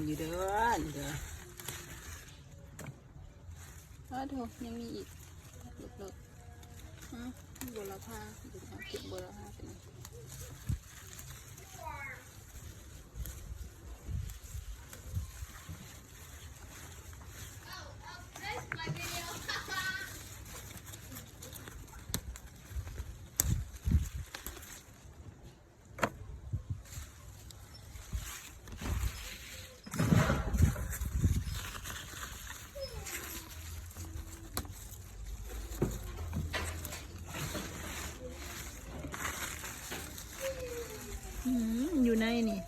ຢູ່ເດີ ນີ້ເດີ. ອ້າໂທ້ ຍັງມີອີກ ເລິກໆ ຮະ ບົວລະພາ ເກັບບົວລະພາໄປນຳ. ອືມ ຢູ່ໃນນີ້